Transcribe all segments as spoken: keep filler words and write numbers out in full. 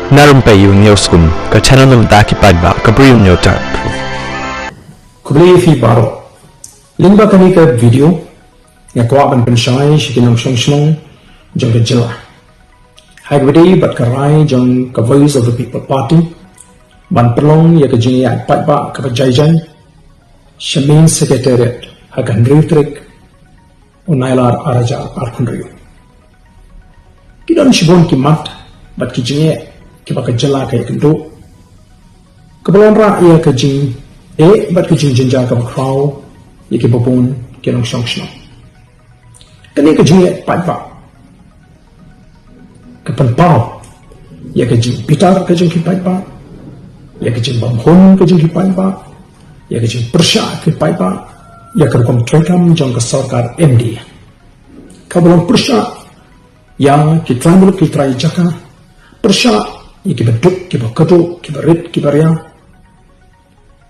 Na Rympei U Hynñiewskum, ka channel na bynta ki paidbah ka Bri U Hynñiewtrep. Khublei ïa phi baroh. Lyngba kane ka video nga kwah ban pynshai sha ki nongshong shnong jong ka jylla, ha kaba ïadei bad ka rai jong ka Voice of the People Party ban pynlong ïa ka jingïaid paidbah kaba jai jai sha Main Secretariat ha ka hynriew tarik u Nailar ar hajar arphew hynriew. Ki don shibun ki mat bad ki jingeh kiba ka jylla ka ïakynduh, kaba wanrah ïa ka jingeh bad ka jingjynjar kaba khraw ïa kiba bun ki nongshong shnong. Kane ka jingïaid paidbah ka pynpaw ïa ka jingbitar ka jong ki paidbah, ïa ka jingbymhun ka jong ki paidbah, ïa ka jingpyrshah ki paidbah ïa ka rukom treikam jong ka sorkar M D A, kaba long pyrshah ïa ki trai muluk ki trai jaka, pyrshah ïa kiba duk kiba kduh, kiba rit kiba ria,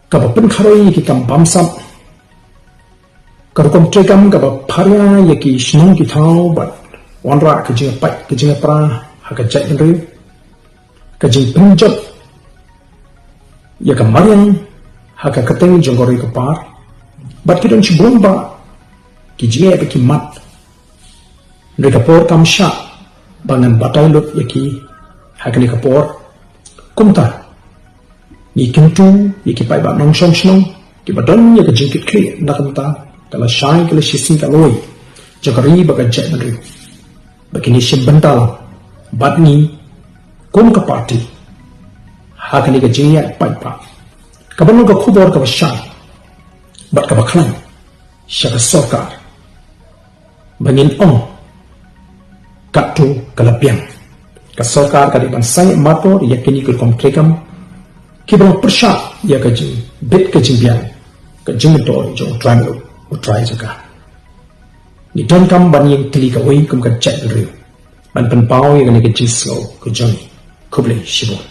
kaba pynkharoi ïa ki kam bamsap, ka rukom treikam kaba pharia ïa ki shnong ki thaw bad wanrah ka jingpait ka jingpra ha ka jaitbynriew, ka jingpynjot ïa ka mariang ha ka kyrteng jong ka ri ka par, bad ki don shibun bah ki jingeh bad ki mat. Hynrei ka por kam shah ba ngan batai lut ïa ki ha kane ka por. Kumta ngi kyntu ïa ki paidbah nongshong shnong kiba don ïa ka jingkitkhlieh na ka bynta ka lashai ka lashisngi ka lawei jong ka ri bad ka jaitbynriew, ba kin ïashim bynta lang bad ngi kum ka party ha kane ka jingïaid paidbah, kaba long ka khubor kaba shai bad kaba khlaiñ sha ka sorkar, ba ngin ong katto ka la biang. Ka sorkar ka dei ban saiñ marpor ïa kine ki rukom treikam kiba long pyrshah ïa ka jingbit ka jingbiang, ka jingmyntoi jong u trai muluk, u trai jaka. Ngi donkam ban ïeng tylli kawei kum ka jaitbynriew ban pynpaw ïa kane ka jingsngew ka jong ngi. Khublei shibun.